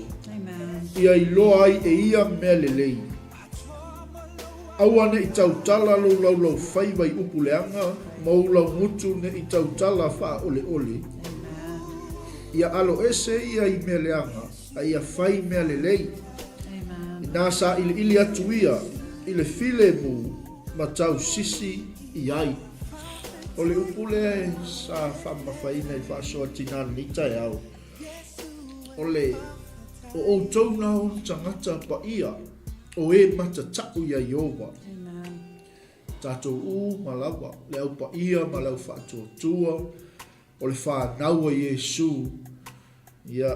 Speaker 1: ia iloa ai e ia mea lelei? Aua ne i tautala lou laulaufaiva i upu leaga, ma ou laugutu ne i tautala faaʻoleʻole. Ia alo ese ia i mea leaga, a ia fai mea lelei. Inā saʻiliʻili atu ia i le filemu, ma tausisi i ai. O le upu lea sa faamamafaina i le faasoa tina lenei taeao, o le o outou na ona tagata paia o e matata'u iā Ieova. Tatou uma lava, le au paia ma le au faatuatua, o le fanau a Iesu, ia,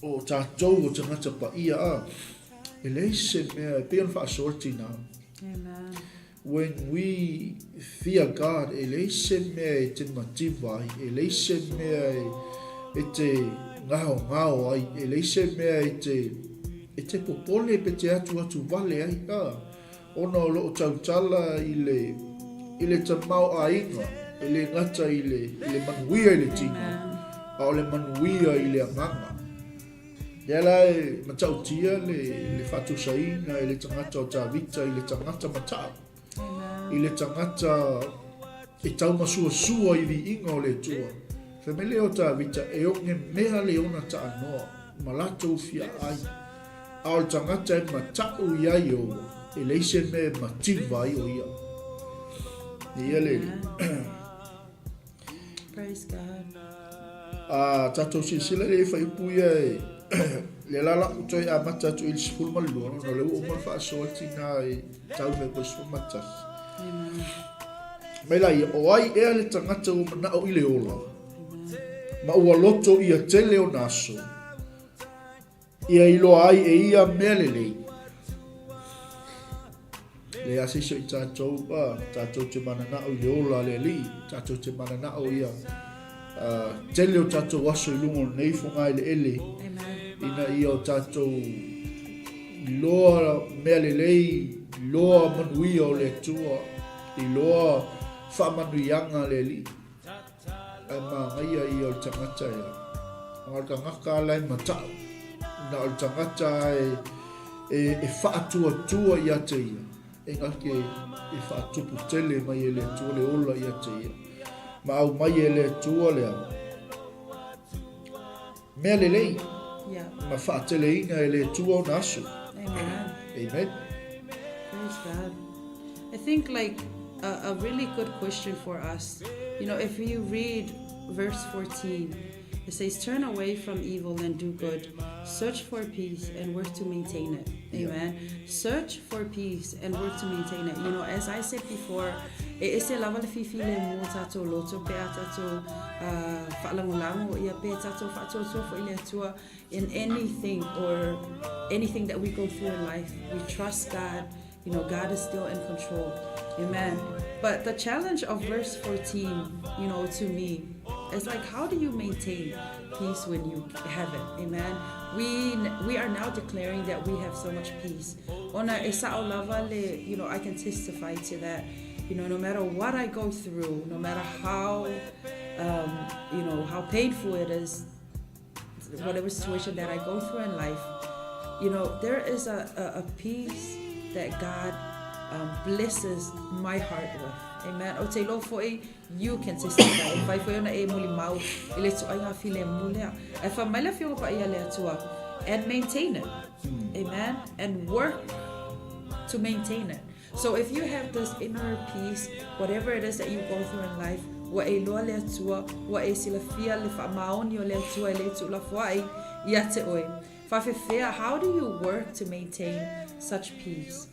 Speaker 1: o tatou o tagata paia a, e leai se mea e pei ona faasoa le tina.
Speaker 2: Amen.
Speaker 1: When we fear God, e leai se mea e te mativa ai, e leai se mea e, e te ngaongao ai, e leai se mea e te, e te popole pe te atuatu wale ai. Ah, ona o lo o tautala i le, i le tamaoaiga, e le gata i le, i le manuia i le tino, a o le manuia i le agaga. Lea la e matautia le, le faatusaina e le tagata o Tavita i le tagata mata'u, i le tagata e taumasuasua i viiga o le Atua. Fai mai lea o Tavita, e ogemea le ona taanoa ma latou fiaai, a o le tagata e mata'u iā Ieova, e leai se mea e mativa ai o ia. Ia le
Speaker 2: Praise God.
Speaker 1: A tatou silasila i le fuaiupu ia e lea la la ou toe amata atu i le 12 ona o lea ua uma ona faasoa le tina i tau mai po le 11.
Speaker 2: Amen.
Speaker 1: Mai la ia, o ai ea le tagata ua mana'o i le ola, ma ua loto ia tele ona aso, Ia iloa ai e ia mea lelei. Le a se i tatou, a, tatou te mananao i le ola a le Alii, tatou te mananao ia a, tele o tatou aso i luga o lenei fogaeleele, ina ia o tatou iloa mea lelei, iloa manuia o le Atua, iloa faamanuiaga a le Alii. Ae manaia ia o le tagata ea. Na o le tagata lava la e mata'u. Na o le tagata e, e, e faatuatua ia te ia. E gake e faatupu tele mai e le Atua le ola ia te ia. Ma aumai e le Atua le a. Mea lelei.
Speaker 2: Yeah.
Speaker 1: Ma faateleina e le Atua ona aso.
Speaker 2: Amen.
Speaker 1: Amen.
Speaker 2: Praise God. I think like a, a really good question for us, you know, if you read verse 14. It says, Turn away from evil and do good. Search for peace and work to maintain it. Amen. Yeah. Search for peace and work to maintain it. You know, as I said before, e ese lava le fifilemu o tātou loto pe a tātou uh, whaalangolango ia pe tātou whaatuatua fo i le atua in anything or anything that we go through in life. We trust God. You know, God is still in control. Amen. But the challenge of verse 14, you know, to me, is like, how do you maintain peace when you have it? Amen. We we are now declaring that we have so much peace. Ona you know, I can testify to that. You know, no matter what I go through, no matter how, um, you know, how painful it is, whatever situation that I go through in life, you know, there is a, a, a peace that God um, blesses my heart with. Amen. O te iloa foi, you can testify. E whai foi ona e muli mau, i le tuaiga filemu lea. E wha mai le whionga pa ia le atua, and maintain it. Hmm. Amen. And work to maintain it. So if you have this inner peace, whatever it is that you go through in life, ua e iloa le Atua, ua e silafia le faamaoni o le Atua e le tuulafoai ia te oe. Faafefea, how do you work to maintain such peace?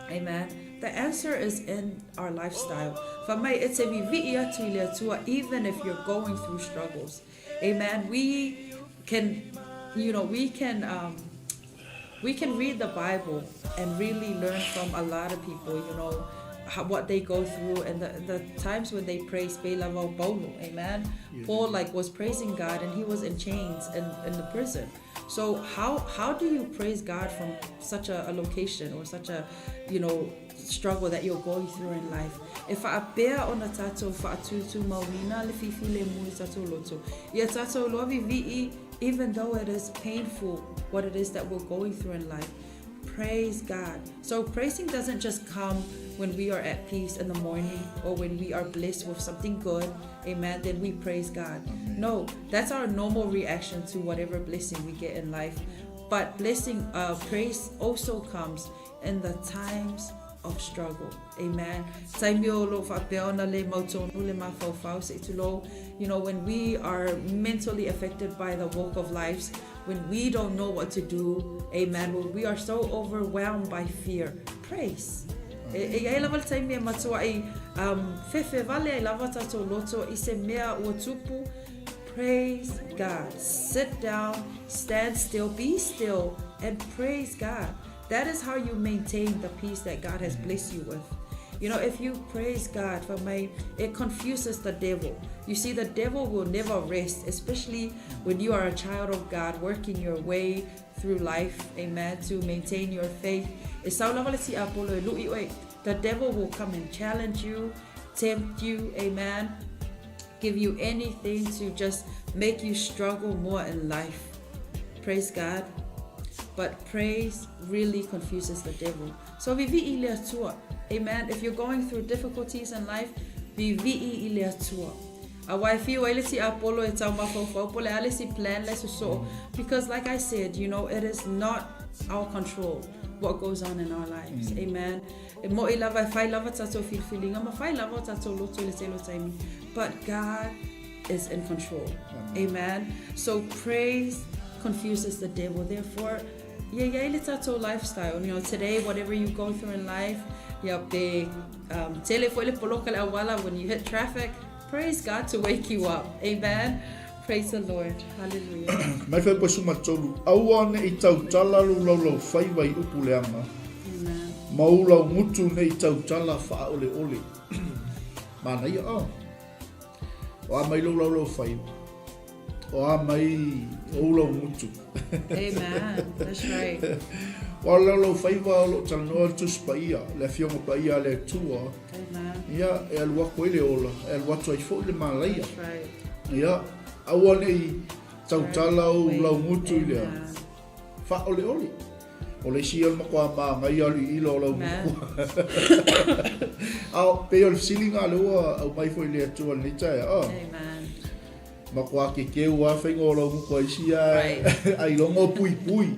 Speaker 2: Amen. The answer is in our lifestyle. Fai mai e te vivii atu i le Atua even if you're going through struggles. Amen. We can, you know, we can um, we can read the Bible and really learn from a lot of people, you know, how, what they go through and the, the times when they praise Bela Paulo, amen. Yeah. Paul like was praising God and he was in chains in, in the prison. So how how do you praise God from such a, a location or such a, you know, struggle that you're going through in life? E faapea ona tātou whaatūtūmauina le filemu i tātou loto. Ia tātou loa vivii, even though it is painful what it is that we're going through in life, praise God. So praising doesn't just come when we are at peace in the morning or when we are blessed with something good. Amen. Then we praise God. No, that's our normal reaction to whatever blessing we get in life. But blessing, uh, praise also comes in the times of struggle. Amen. Taimi o lo faapea ona le mautonu le mafaufau se i tulou. You know, when we are mentally affected by the walk of lives, when we don't know what to do, amen, when we are so overwhelmed by fear, praise. E, e iai lava le taimi e matua ai um, fefe vale ai lava tātou loto i se mea ua tupu, praise God. Sit down, stand still, be still, and praise God. That is how you maintain the peace that God has blessed you with. You know, if you praise God for my, it confuses the devil. You see, the devil will never rest, especially when you are a child of God working your way through life, amen, to maintain your faith. The devil will come and challenge you, tempt you, amen, give you anything to just make you struggle more in life. Praise God. But praise really confuses the devil. So vivii i le Atua. Amen. If you're going through difficulties in life, vivii i le Atua. Aua e fiu ai le tiapolo e taumafaufau po o le a le isi plan le sosoo. Because like I said, you know, it is not our control what goes on in our lives. Mm. Amen. E mo'i lava, e whai lava tātou filifiliga, ma whai lava o tātou loto i le tele o taimi. But God is in control. Amen. Amen. So praise confuses the devil. Therefore, ia iai le tātou lifestyle. You know, today, whatever you go through in life, ia pe um, tele foi le poloka le awala when you hit traffic, praise God to wake you up. Amen. Praise the Lord. Hallelujah.
Speaker 1: Mai whai po suma tolu, aua ne i tautala lo laulau whaiwa i upu leanga.
Speaker 2: Amen.
Speaker 1: Ma u lau ngutu ne i tautala wha ole ole. Mana ia, oh. O a mai lou laulau whaiwa. O a mai ou lau ngutu.
Speaker 2: Amen. That's right.
Speaker 1: O a laulau whaiwa o loo talanoa le Tusi Paia, le Afioga Paia a le Atua.
Speaker 2: Amen.
Speaker 1: Ia, e alu atu ai le ola, e alu atu ai foi le malaia.
Speaker 2: That's right.
Speaker 1: Ia, aua nei tautala ou lau ngutu i lea. Faaoleole. O le isi ia o le matua māngaia o le iila o lau ngutu. A pei o le fesiliga lea ua aumai foi i le Atua i lenei taeao.
Speaker 2: Amen.
Speaker 1: Matua kekeu lava faiga o lau ngutu a isi ae ailoga o puipui.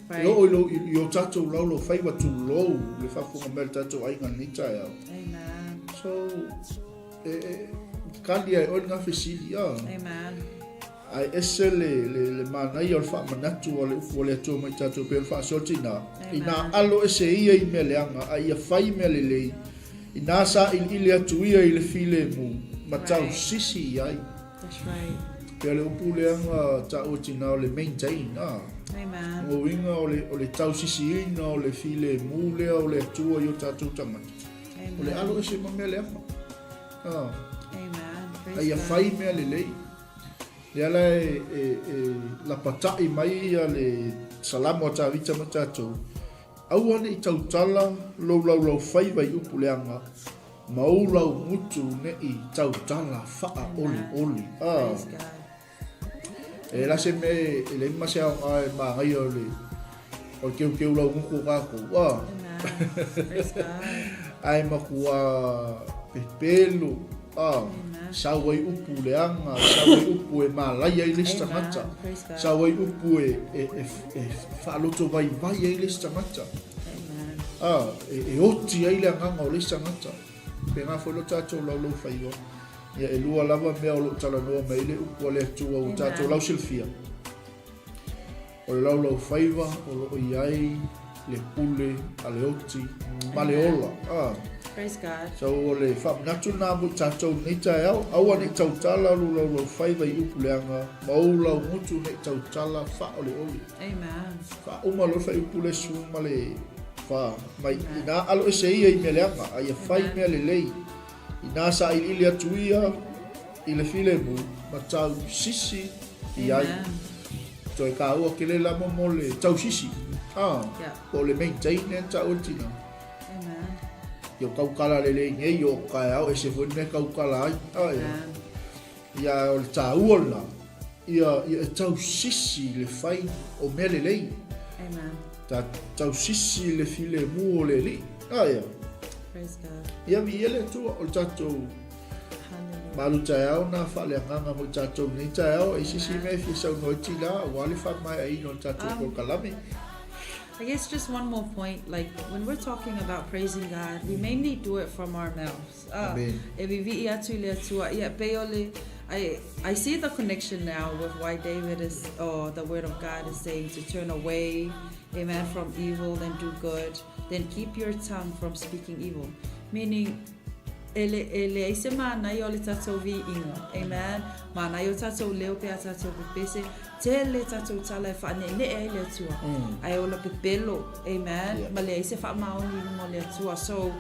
Speaker 2: Right.
Speaker 1: E oo i lou, i o tatou laulau faiva tulou le faafofoga mai a le tatou aiga i lenei taeao.
Speaker 2: Amen.
Speaker 1: So, e, e, Tali ai oe lena fesili, a.
Speaker 2: Amen.
Speaker 1: Ae ese le, le, le manaia o le faamanatu a le upu a le Atua mai tatou pei ona faasoa tina, inā alo ese ia i mea leaga, a ia fai mea lelei, inā sailiili atu ia i le filemu, ma tausisi i ai.
Speaker 2: That's right.
Speaker 1: Pei o le upu lea na taua tina o le maintain, a.
Speaker 2: Amen.
Speaker 1: O uiga o le, o le tausisiina o le filemu lea o le Atua i o tatou tagata.
Speaker 2: Amen.
Speaker 1: O le alo ese ma mea leaga.
Speaker 2: A. Amen.
Speaker 1: A ia fai mea lelei. Lea la e, e, e lapataʻi mai ia le Salamo a Tavita ma tatou, Aua ne i tautala lou laulaufaiva i upu leaga, ma ou laugutu ne i tautala faaolioli. A. E la se mea e leai ma se aoga e magaia o le o le keukeu laugutu o kākou. A. Ae matua pepelo, a, sau ai upu leaga, sau ai upu e malaia ai le isi tagata, sau ai upu e, e, e, e faaloto vaivai ai le isi tagata, a, e, e oti ai le agaga o le isi tagata. Pēnā foi lo tātou laulaufaiva. Ia e lua lava mea o loo talanoa mai ai le upu a le Atua ua tatou lausilafia. O le laulaufaiva o loo i ai le pule a le oti ma le ola. Ah.
Speaker 2: Praise God.
Speaker 1: So o le faamanatu lena mo i tatou i lenei taeao, aua ne i tautala lou laulaufaiva i upu leaga, ma ou laugutu ne i tautala faaoleole.
Speaker 2: Amen.
Speaker 1: Faauma loa le fuaiupu le 14, mai inā alo ese ia i mea leaga, a ia fai mea lelei. Inā sailiili atu ia i le filemu ma tausisi i ai. Toe kāua kele la mo mo le tausisi. Ah, po o le maintain lea na taua e le tina. Ia o kaukala lelei nei o kaeao ese foi le mea kaukala ai. Ah, ia. Ia o le tāua lena, ia, ia e tausisi le fai o mea lelei.
Speaker 2: Amen.
Speaker 1: Ta tausisi le filemu o le Alii. Ah, ia.
Speaker 2: Praise God.
Speaker 1: Ia viia le Atua o le tatou malu taeao na faaleagaga mo i tatou nei taeao. E sisi mea e fia saunoa ai tila aua le faamaeaina o le tatou polokalame.
Speaker 2: I guess just one more point, like when we're talking about praising God, we mainly do it from our mouths. Ah, e vivii atu i le Atua. Ia, pei o le, I, I see the connection now with why David is, or the word of God is saying to turn away, amen, from evil and do good, then keep your tongue from speaking evil. Meaning, e le, e leai se manaia o le tatou viiga, amen, manaia o tatou leo pe a tatou pepese, tele tatou tala e faaneenee ai le Atua, ae ola pepelo, amen, ma leai se faamaoni i luma o le Atua. So,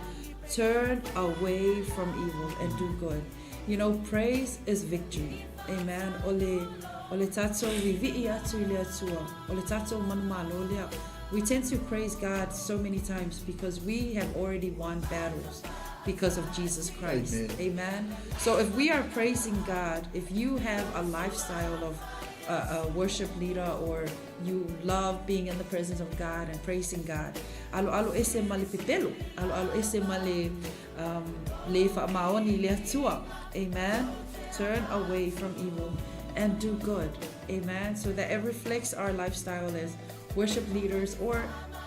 Speaker 2: Turn away from evil and do good. You know, praise is victory. Amen. O le, o le tatou vivii atu i le Atua, o le tatou manumalo lea. We tend to praise God so many times because we have already won battles because of Jesus Christ.
Speaker 1: Amen.
Speaker 2: Amen. So if we are praising God, if you have a lifestyle of a, a worship leader or You love being in the presence of God and praising God. Aloalo ese ma le pepelo. Aloalo ese ma le um, le faamaoni i le Atua. Amen. Turn away from evil and do good. Amen. So that it reflects our lifestyle as worship leaders or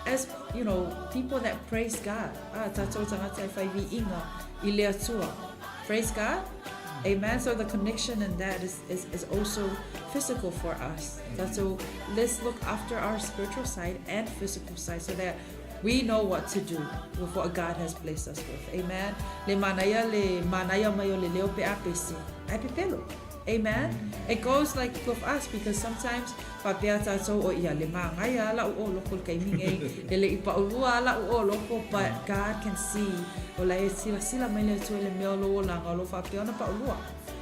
Speaker 2: as, you know, people that praise God. Ah, tatou tagata e whai viiga i le Atua. Praise God. Amen. So the connection in that is, is, is also physical for us. So let's look after our spiritual side and physical side so that we know what to do with what God has blessed us with. Amen. Le manaia le manaia mai o le leo pe a pese. Ai pepelo. Amen. It goes like with us because sometimes faapea tatou o ia le magaia ala u o loko le taimi nei, le le i paulua ala u o loko, but God can see o la e silasila mai le Atua i le mea o lou olaga o lo o faapea ona paulua.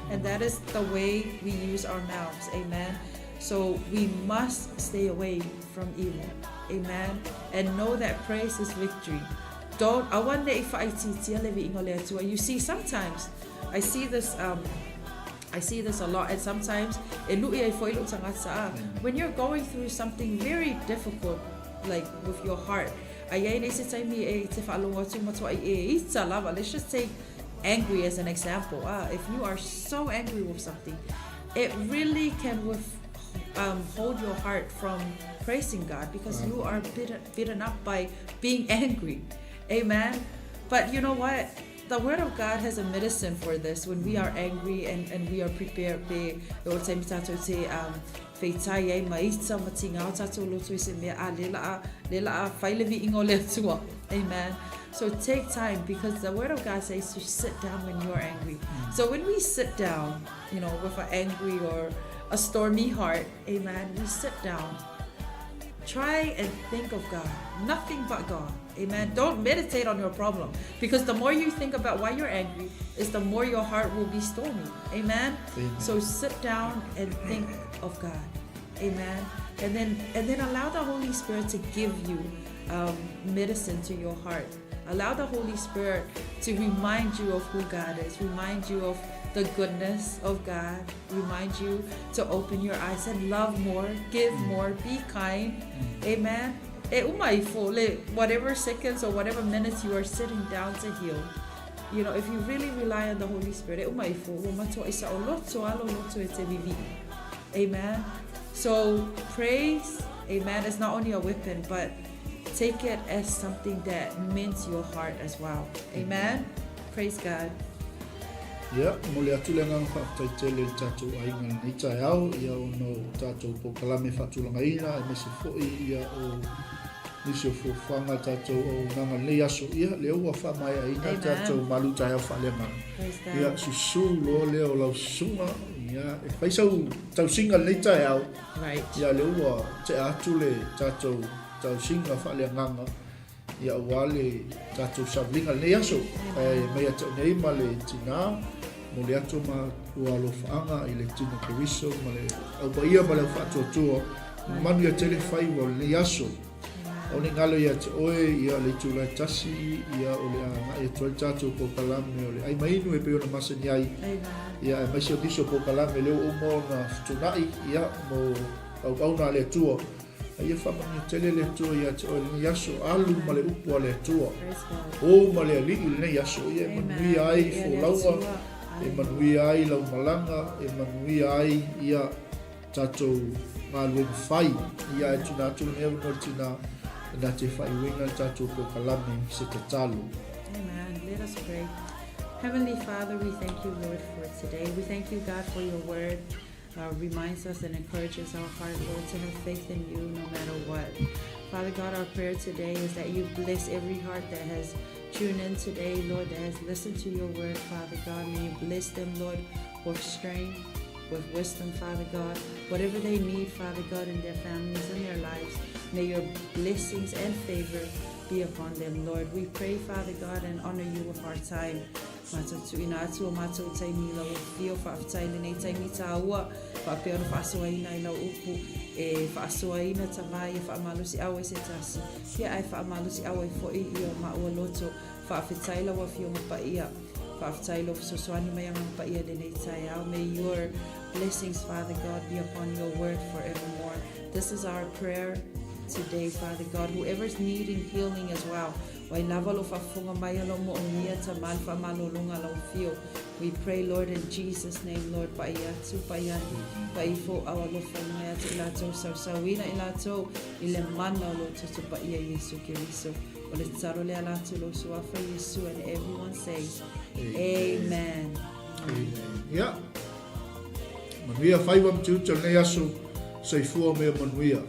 Speaker 2: And that is the way we use our mouths. Amen. So we must stay away from evil. Amen. And know that praise is victory. Don't aua ne i faaitiitia le viiga o le Atua. You see, sometimes I see this um, I see this a lot and sometimes e lui ai foi lou tagata a when you're going through something very difficult like with your heart a iai nei se taimi e te faalogo atu matuai e ita lava let's just take angry as an example ah if you are so angry with something it really can with um, hold your heart from praising God because you are bitten, bitten up by being angry. Amen. But you know what? the word of God has a medicine for this when we are angry and, and we are prepared pe e o taimi tātou te um, feitai ai ma ita ma tingā o tātou loto i se mea a le la'a, le la'a whai le viinga o le Atua. Amen. So take time because the word of God says to sit down when you're angry. So when we sit down, you know, with an angry or a stormy heart, amen, we sit down. Try and think of God. Nothing but God. Amen. Don't meditate on your problem because the more you think about why you're angry, is the more your heart will be stormy. Amen.
Speaker 1: Amen.
Speaker 2: So sit down and think of God. Amen. And then and then allow the Holy Spirit to give you um, medicine to your heart. Allow the Holy Spirit to remind you of who God is, remind you of the goodness of God, remind you to open your eyes and love more, give more, be kind. Amen. E uma ifo, le, whatever seconds or whatever minutes you are sitting down to heal. You know, if you really rely on the Holy Spirit, e uma ifo, ua matua isa o loto, alo loto e te vivi. Amen. So praise, amen, is not only a weapon, but take it as something that mends your heart as well. Amen. Praise God.
Speaker 1: Ia, momoli atu le agaga faafetai tele i le tatou aiga i lenei taeao, ia ona o tatou polokalame faatulagaina aemaise foi ia o nisi o fuafuaga a tatou auaunaga i lenei aso. Ia, lea ua faamaeaina
Speaker 2: Amen.
Speaker 1: tatou malu taeao faaleagaga.
Speaker 2: Praise God.
Speaker 1: Ia, susu loa lea o lau susuga, ia, e fai sau tausiga i lenei taeao.
Speaker 2: Right.
Speaker 1: Ia, lea ua tea atu le tatou tausiga faaleagaga. Ia aua le tatou saviliga i lenei aso. Ae mai ia te au nei ma le tinā, momoli atu ma ua alofaaga i le tino Keriso ma le au paia ma le au faatuatua, manuia tele faiva o lenei aso. Aua ne i galo ia te oe, ia le itula e tasi, ia o le a agai atu ai le tatou polokalame o le ai ma inu e pei ona masani ai. Ia aemaise o nisi o polokalame lea ua uma ona fetuunai, ia mo auauna a le Atua. A ia faamanuia tele le Atua ia te oe i lenei aso, alu ma le upu a le Atua, o ma le Alii i lenei aso, ia e manuia ai folauga, e manuia ai lau malaga, e manuia ai ia tatou galuega fai. Ia e tuna atu lenei avanoa i le tina e na te faaiuina le tatou polokalame i se tatalo.
Speaker 2: Amen. Let us pray. Heavenly Father, we thank you, Lord, for today. We thank you, God, for your word. Uh, reminds us and encourages our heart, Lord, to have faith in you no matter what. Father God, our prayer today is that you bless every heart that has tuned in today, Lord, that has listened to your word, Father God. May you bless them, Lord, with strength, with wisdom, Father God. Whatever they need, Father God, in their families and their lives, may your blessings and favor be upon them, Lord. We pray, Father God, and honor you with our time. Mātou tuuina atu o mātou taimi i lau afifio, faafetai i lenei taimi tāua, faapea ona faasoaina i lau upu, e faasoaina ta va ia faamalosiau ai se tasi, ia ae faamalosiau ai foi i o maua loto, faafetai lau afioga paia, faafetai lou fesoasoani mai Agaga Paia i lenei taeao, may your blessings Father God be upon your word forevermore, this is our prayer today Father God, whoever's needing healing as well, Wai lava lo faafofoga mai o lo moomia ta ma le faamalologa lau afio. We pray Lord in Jesus name Lord pa'i atu pa'i ane pa'i ifo au alofa i luga ia te i latou sausauina i latou i le mana o lo toto paia Iesu Keriso. O le tatalo lea latou lou suafa Iesu and everyone says Amen.
Speaker 1: Amen. Ia. Manuia faiva ma tiute o lenei aso. Soifua ma ia manuia.